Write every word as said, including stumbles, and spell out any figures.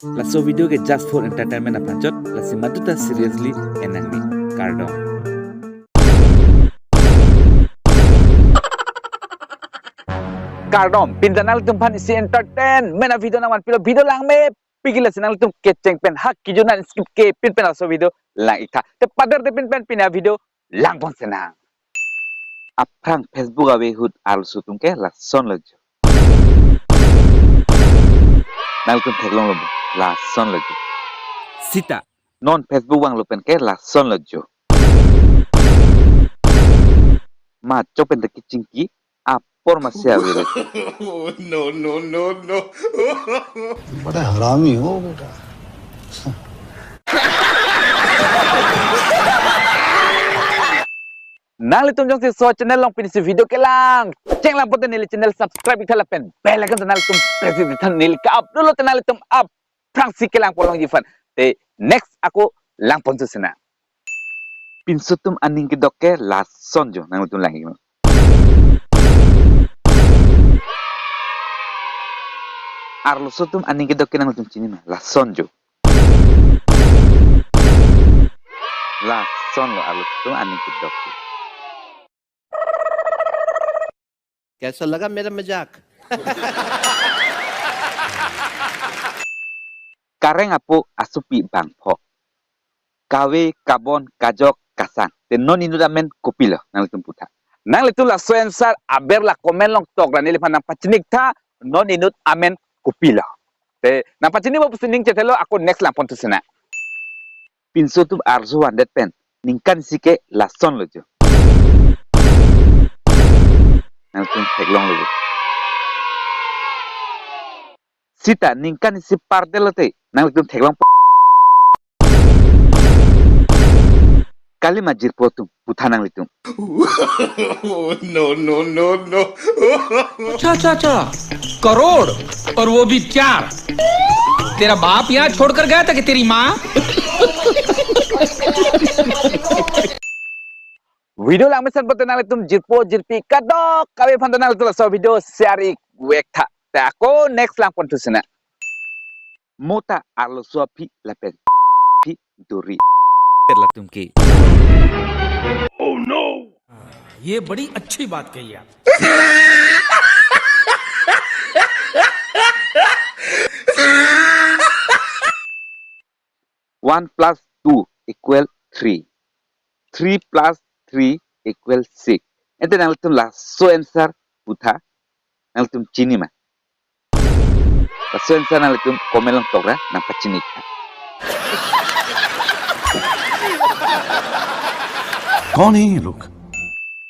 Laso video ke just for entertainment aphan chot, lasi maduta seriously en nangne. Kardom. Kardom, pini ta nanglitum aphan isi entertainment a-video nangvanpilo, video langmepik ke, lasi nanglitum kecheng pen ha kejun an skip kepin pen laso video lang-ik tha. Te paderte pin pen pini a-video langpon sinang. Aphrang Facebook ave ahut arloso atum ke lasonlo jo. Nanglitum theklonglo bo, lasonlo jo. Sita non Facebook vanglo pen ke lasonlo jo. Ma chok pen ta kechingki apor masi avelo. No, no, no, no. बड़ा हरामी हो बेटा। Nanglitum jongsi laso channel along pini isi video kelang cheng lang pote neli channel subscribe-ik tha lapen bell icon ta nanglitum press-ik tha, neli ka-upload lote nanglitum aphrangsi kelang pon longji aphan. Te next ako langpon thu sinang. Pinso atum aning kedok ke lason jo, nanglitum lang-iknon. Arloso atum aning kedok ke nanglitum chini ma, lason jo. Lasonlo arloso atum aning kedok ke. कैसा लगा मेरा मजाक? Kareng apo asopi bangpho. Kave, kabon, kajok, kasang. Te non inut amen kopilo, nanglitum putha. Nanglitum laso answer aber la comment along tokra neliphan nangpachini-ik tha, non inut amen kopilo. Te nangpachini bo pusi ning chethelo, ako next langpon thu sinang. Pinso atum arloso vandet pen ningkan isi ke lasonlo jo. Nanglitum theklonglo jo. Sita ningkan isi par detlo te nanglitum theklong. Kalima jirpo atum, putha nanglitum. No, no, no, no. अच्छा, अच्छा, अच्छा। करोड़, और वो भी चार। तेरा बाप यहाँ छोड़कर गया था कि तेरी माँ? Video langmesen pote nanglitum jirpo jirpi kadokave aphan ta nanglitum laso video share-ik vek tha. Te ako next langpon thu sinang. Mo ta arloso aphi lapen aphi dori. Latum ke. ये बड़ी अच्छी बात कही आप। One plus two equal three. Three plus three equal six. Ante nanglitum laso answer putha, nanglitum chini ma? Laso answer nanglitum comment along tokra nangpachini-ik tha. कौन है ये लोग?